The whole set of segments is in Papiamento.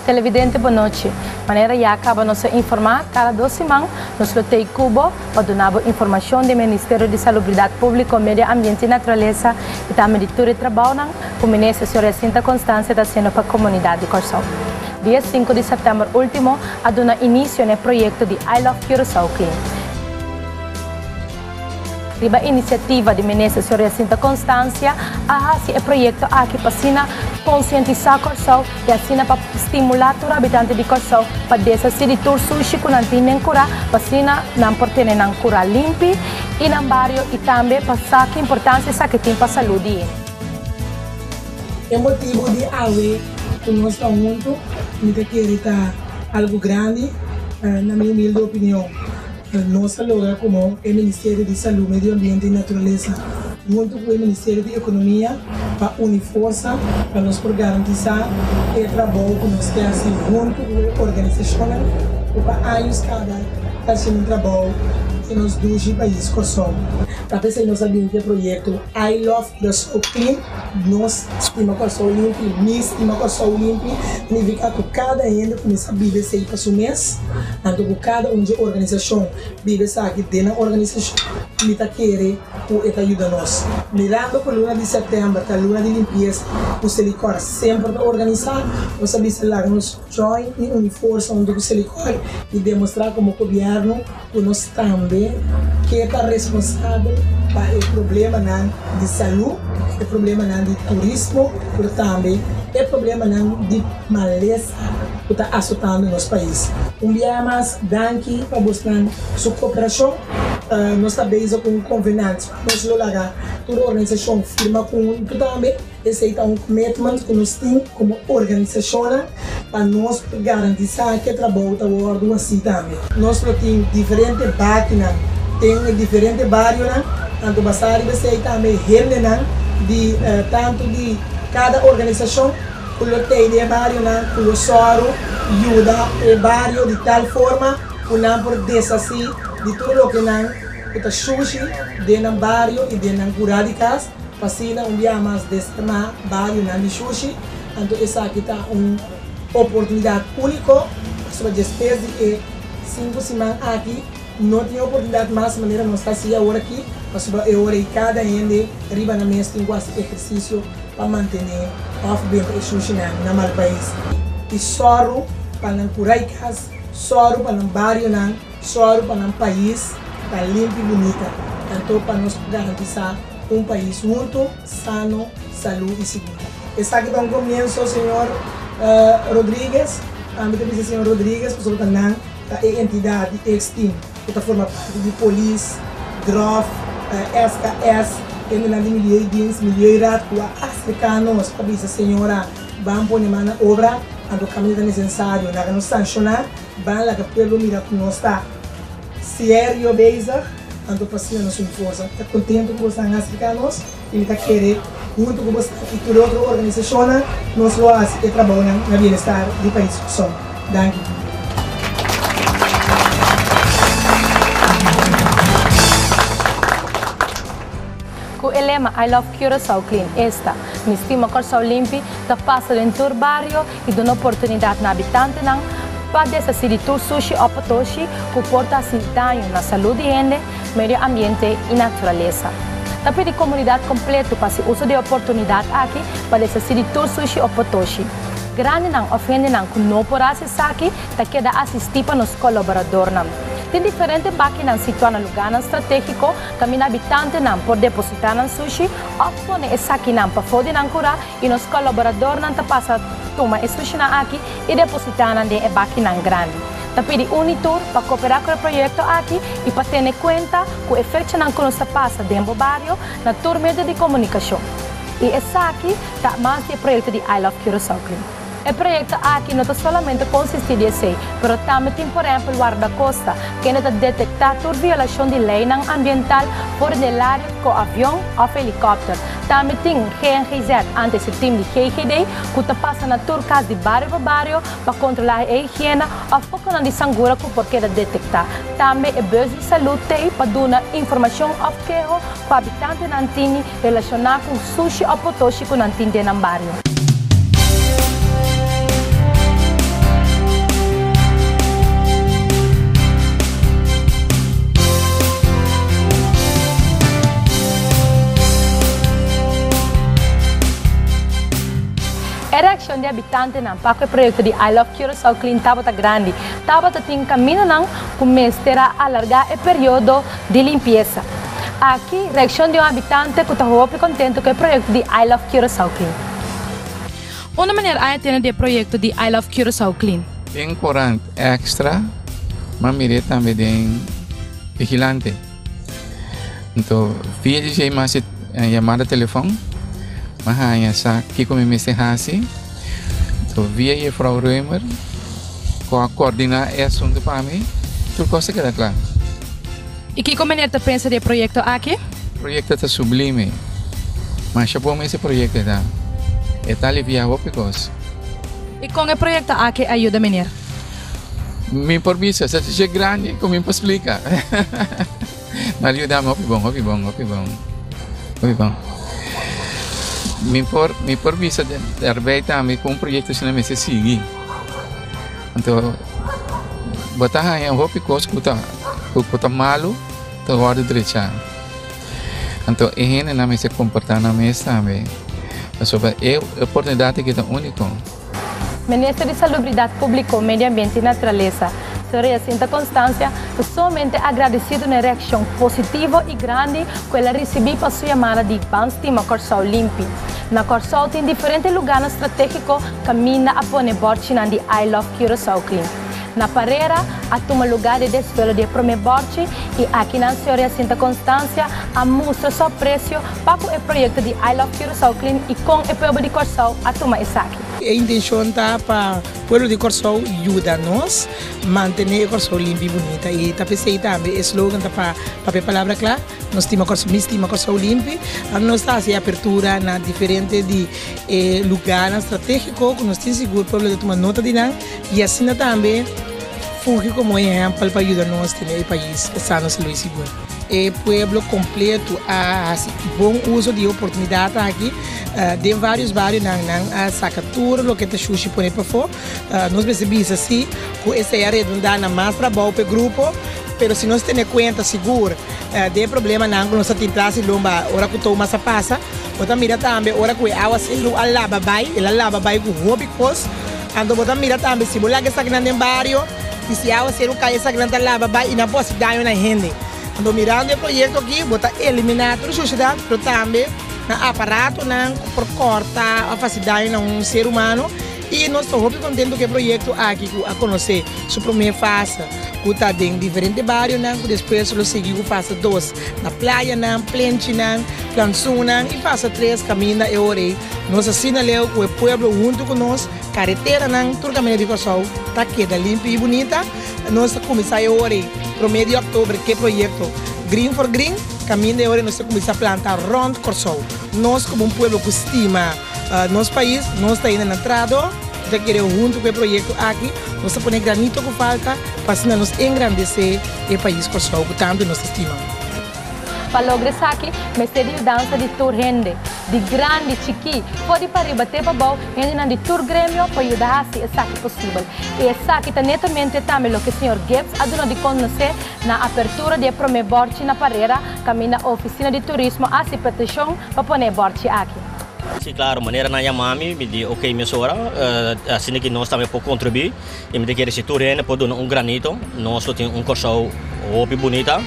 Televidente bon nochi. Manera ya caba nos a informa, cada dos siman nos lo tey cu bo pa duna bo informacion di Ministerio di Salubridad Publico, Medio Ambiente y Naturalesa y tambe di tur e trabaonan cu Minister señor Jacinta Constancia ta haciendo pa comunidad di Corsou. Dia sinku di sèptèmber último a duna inisio na e proyekto di I Love Curaçao Clean. Riba inisiativa di Minister señor Jacinta Constancia a hasi e proyekto aki pa asina konsientisá Kòrsou i asina pa stimulá tur habitante di Kòrsou pa deshasí di tur sushi ku nan tin den kurá pa asina nan por tene nan kurá limpi i nan bario i tambe pa sa ki importansia esaki tin pa salú di hende. E motibu di awe ku nos ta huntu mi ta kere ta algu grandi na mi humilde opinion. Nos a logra komo e Ministerio di Salú, Medio Ambiente i Naturalesa huntu ku e Ministerio di Ekonomia pa uni forsa pa nos por garantisá e trabou ku nos ke hasi huntu ku e organisashonnan ku pa años kaba ta hasiendo un trabou den nos dushi pais Kòrsou. Ta p'esei nos a bin ku e proyekto I Love Curaçao Clean, Nos Stima Kòrsou Limpi, Mi Stima Kòrsou Limpi, nifiká ku kada hende kuminsá biba esei pa su mes, anto ku kada un dje organisashon biba esaki den nan organisashon, mi ta kere ku e ta yuda nos. Mirando ku luna di sèptèmber ta luna di limpiesa ku Selikor semper ta organisá, nos a bisa laga nos join i uni forsa huntu ku Selikor i demostrá komo gobièrnu ku nos tambe ke ta responsabel pa e problemanan di salú, e problemanan di turismo, pero tambe e problemanan di malesa ku ta asotando nos pais. Un biaha mas danki pa bosnan su koperashon. Nos ta bezig ku un konvenant. Nos lo laga tur organisashon firma ku huntu tambe. Esei ta un commitment ku nos tin komo organisashonnan pa nos por garantisá ku e trabou ta wòrdu hasí tambe. Nos lo tin diferente bakinan den e diferente barionan, anto basá riba esei tambe hendenan di tantu di kada organisashon ku lo tei den e barionan ku lo sòru yuda e bario di tal forma ku nan por deshasí di tur loke nan ku ta shushi den nan bario i den nan kurá di kas. Pa asina un bia mas desarmá barionan di shushi, anto esaki ta un oportunidat úniko, pasobra despues di e sinku siman aki no tin oportunidat mas manera nos ta hasi awor aki, pasobra e ora ei kada hende riba nan mes tin ku hasi ehersisio pa mantené òf benta e shushinan na mal pais. I sòru pa nan kura i kas, sòru pa nan barionan, sòru pa nan pais ta limpi i bunita, anto pa nos por garantisá Un pais hunto, sano, salú i sigur. Esaki ta un komienso, señor Rodriguez. Ami ta bisa señor Rodriguez pasobra ta nan ta e entidat di ex-team ku ta forma parti di polis, drof, SKS, hendenan di Milieudienst, Milieuraad ku a aserká nos pa bisa señora ban pone man na obra, anto kaminda ta nesensario laga nos sanshoná, ban laga pueblo mira ku nos ta serio bezig. Anto pa asina nos un forsa. Mi ta contento cu bosnan a acerca nos y mi ta kere hunto cu bosnan y tur e otro organisacionnan nos lo haci e trabounan na bienestar di pais Kòrsou. Danki. Cu e lema I love Curaçao Clean, esta, Mi stima Kòrsou limpi, ta pasa den tur bario i duna oportunidat na habitantenan pa deshasí di tur sushi òf potoshi ku por ta hasi daño na salú di hende, medio ambiente i naturalesa. Ta pidi komunidat kompletu pa hasi uso di e oportunidat aki pa deshasí di tur sushi òf potoshi. Grandinan òf hendenan ku no por hasi esaki ta keda asistí pa nos kolaboradornan. Tin diferente bakinan situá na lugánan stratégiko kaminda habitantenan por depositá nan sushi òf pone esakinan pafó di nan kurá I nos kolaboradornan ta pasa tuma e sushinan aki i depositá nan den e bakinan grandi. Ta pidi Unitur pa koperá ku e proyekto aki i pa tene kuenta ku e fechanan ku nos ta pasa den bo bario na tur medio di komunikashon. I esaki ta mas di e proyekto di I Love Curaçao Clean. E proyekto aki no ta solamente konsistí di esei, pero tambe tin por ehèmpel wardakosta, kende ta detektá tur violashon di leinan ambiental for di el área ku avion òf helikòpter. Tambe tin GNGZ, antes e tim di GGD, ku ta pasa na tur kas di bario pa bario pa kontrolá e higiena òf fokonan di sangura ku por keda detektá. Tambe e bus di salú t'ei pa duna informashon òf keho ku habitantenan tini relashoná ku sushi òf potoshi ku nan tin den nan bario. Reakshon di habitantenan pa ku e proyekto di I Love Curaçao Clean tabata grandi. Tabata tin kamindanan ku mester a alargá e periodo di limpiesa. Aki reakshon di un habitante ku ta hopi kontentu ku e proyekto di I Love Curaçao Clean. Unda meneer a tene di e proyekto di I Love Curaçao Clean? Den korant Extra, m'a mir'é tambe den Vigilante. Anto via di dje m'a hasi yamada telefòn, m'a haña sa kiko mi mester hasi. Anto via jefrou Römer ku a kordiná e asuntu pa mi, tur kos a keda kla. I kiko meneer ta pensa di e proyekto aki? Proyekto ta sublime. Masha bon mes e proyekto ta. E ta aliviá hopi kos. I kon e proyekto aki a yuda meneer? Mi por bisa, sa dje grandi ku mi por splika. Ma a yuda mi hopi bon, hopi bon, hopi bon, hopi bon. Mi por, mi por bisa daarbij tambe ku un proyekto asina mester sigui. Anto bo ta haña hopi kos ku ta ku ta malu ta wòrdu drechá. Anto e hendenan mester komportá nan mes tambe pasobra e oportunidat aki ta úniko. Minister di Salubridat Públiko, Medio Ambiente i Naturalesa, señor Jacinta Constancia, ta sumamente agradesido na e reakshon positivo i grandi ku el a risibí pa su yamada di Ban Stima Kòrsou Limpi. Na Kòrsou tin diferente lugánan stratégiko kaminda a pone bòrchinan di I Love Curaçao Clean. Na Parera a tuma lugá di desvelo di e promé bòrchi i akinan señor Jacinta Constancia a mustra su apresio pa ku e proyekto di I Love Curaçao Clean i kon e pueblo di Kòrsou a tuma esaki. E intenshon ta pa pueblo di Kòrsou yuda nos mantené e Kòrsou limpi i bunita i ta p'esei tambe e slogan ta pa papia palabra kla, Nos stima Kòrsou, mi stima Kòrsou limpi. Nos ta hasi e apertura na diferente di e lugarnan stratégiko ku nos tin sigur pueblo ta tuma nota di nan i asina tambe fungi komo ehèmpel pa yuda nos tene e pais sano, salú i sigur. E pueblo kompleto a hasi bon uso di e oportunidat aki. Den vários barionan nan a saka tur loke ta shushi pone pafó. Nos mester bisa si ku esei a redundá na mas trabou pa e grupo, pero si nos tene kuenta sigur den e problemanan ku nos ta tin tras di lomba ora ku Thomas a pasa, bo ta mira tambe ora ku e awa seru a laba bai, el a laba bai ku hopi kos. Anto bo ta mira tambe si bo laga esakinan den bario i si awa seru kai esakinan ta laba bai i nan por hasi daño na hende. Anto mirando e proyekto aki bo ta eliminá tur shushidat pero tambe na aparatonan ku por kòrta òf hasi daño na un ser humano. I nos ta hopi kontentu ku e proyekto aki ku a konosé su promé fase ku ta den diferente barionan ku despues lo sigui ku fase dos na playanan, plenchinan, plantsoennan i fase tres kaminda e ora ei nos asina leu ku e pueblo huntu ku nos, kareteranan tur kaminda di Kòrsou ta keda limpi i bunita. Nos ta kuminsá e ora ei promé di òktober ku e proyekto Green for Green kaminda e ora ei nos ta kuminsá planta rònt Kòrsou. Nos komo un pueblo ku stima Nos pais, nos ta ainda na trado, mi ta kere huntu ku e proyekto aki nos ta pone granito ku falta pa asina nos engrandesé e pais Kòrsou ku tantu nos ta stima. Pa logra esaki mester di yudansa di tur hende, di grandi, chikí, for di pariba te pabou, hendenan di tur gremio pa yuda hasi esaki posibel. I esaki ta netamente tambe loke señor Gibbs a duna di konosé na apertura di e promé bòrchi na Parera, kaminda Ofisina di Turismo a hasi petishon pa pone e bòrchi aki. Sí, claro, manera nan yama mi, mi di ok mesora, asina ki nos tambe por contribuí y mi ta kere si tur hende por duna un granito, nos lo tin un Kòrsou hopi bunita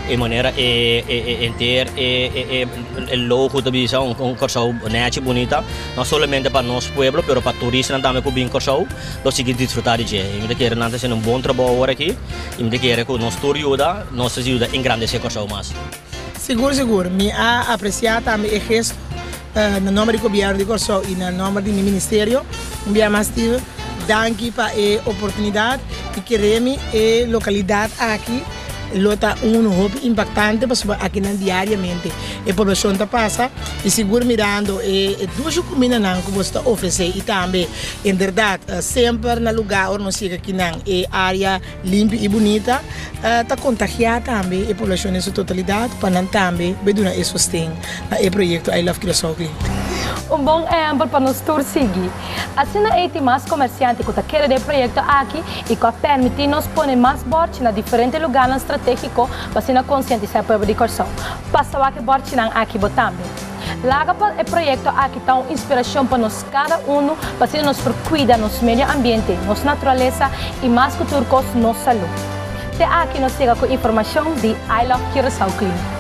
y manera e e henter e e e logo ta bisa un Kòrsou nechi bunita, no solamente pa nos pueblo pero pa turistanan tambe ku bin Kòrsou lo sigui disfruta di dje y mi ta kere nan ta haciendo un bon trabou awor aki y mi ta kere ku nos tur yuda nos ta yuda engrandece Kòrsou mas. Sigur sigur, mi a apresiá tambe e gesto na nòmber di Gobièrnu di Kòrsou i na nòmber di mi ministerio. Un bia mas Steve, danki pa e oportunidat i kere mi e lokalidat aki lo ta unu hopi impaktante pasobra akinan diariamente e poblashon ta pasa i sigur mirando e dushi kumindanan ku boso ta ofresé i tambe inderdat semper na lugá ora nos yega akinan e área Limpi i bunita ta kontagiá tambe e poblashon den su totalidat pa nan tambe bai duna e sosten na e proyekto I Love Curaçao Clean. Un bon ehèmpel pa nos tur sigui. Asina ei tin mas komersiante ku ta kere den e proyekto aki i ku a pèrmití nos pone mas bòrchi na diferente lugánan stratégiko pa asina konsientisá e pueblo di Kòrsou. Pasa wak e bòrchinan aki bo tambe. Laga pa e proyekto aki ta un inspirashon pa nos kada unu, pa asina nos por kuida nos medio ambiente, nos naturalesa i mas ku tur kos nos salú. Te aki nos yega ku informashon di I Love Curaçao Clean.